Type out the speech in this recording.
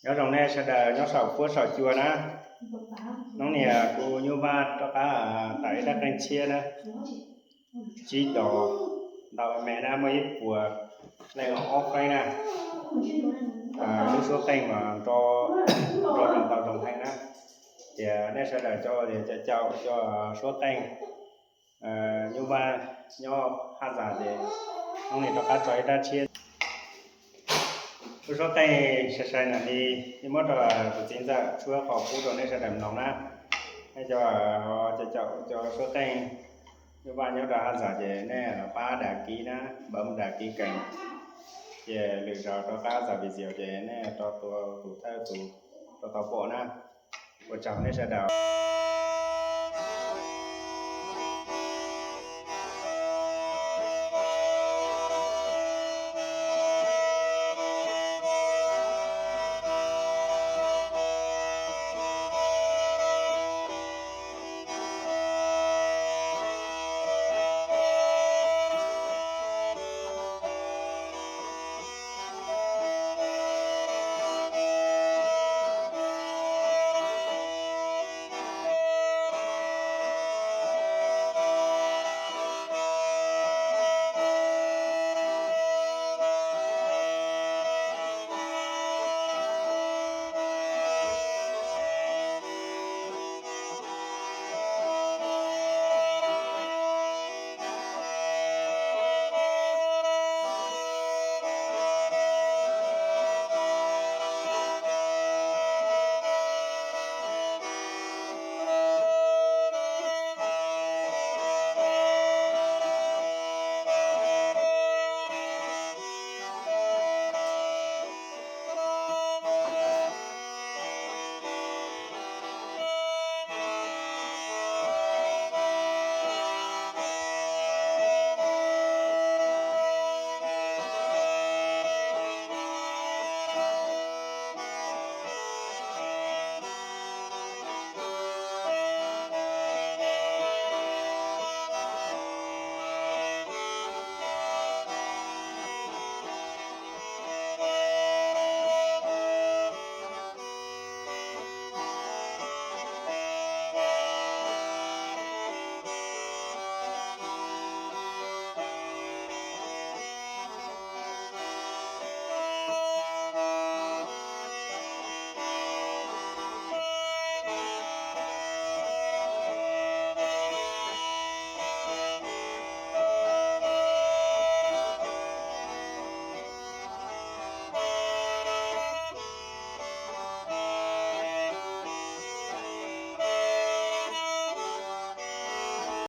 Nyob zoo nej sawv daws nyob saum fuab saum cua na. Hnub nias kuv Nyuj Vaj rov qab tawm ib rab qeej tshiab na, tsib dos, ntau me na, muaj ib puas leej ob feeb na. Lub suab qeej mas nro, nro zoo ntau zoo heev na. Ces nej sawv daws cov caum caum cov suab qeej Nyuj Vaj nyob Haj Zas ces hnub nias rov qab tso ib rab tshiab. Lub suab qeej sai sai na li, yeej muab rau kuv txiv ntxawm tshuab qhov pub rau nej sawv daws mloog na. Nej cov caum caum cov suab qeej Nyuj Vaj nyob rau Haj Zas ces nej pab đăng ký na, bấm đăng ký kênh. Ces lwm zaus rov qab txais video ces nej rov tua tus thawj tus rau tau pom na. Ua tsaug nej sawv daws.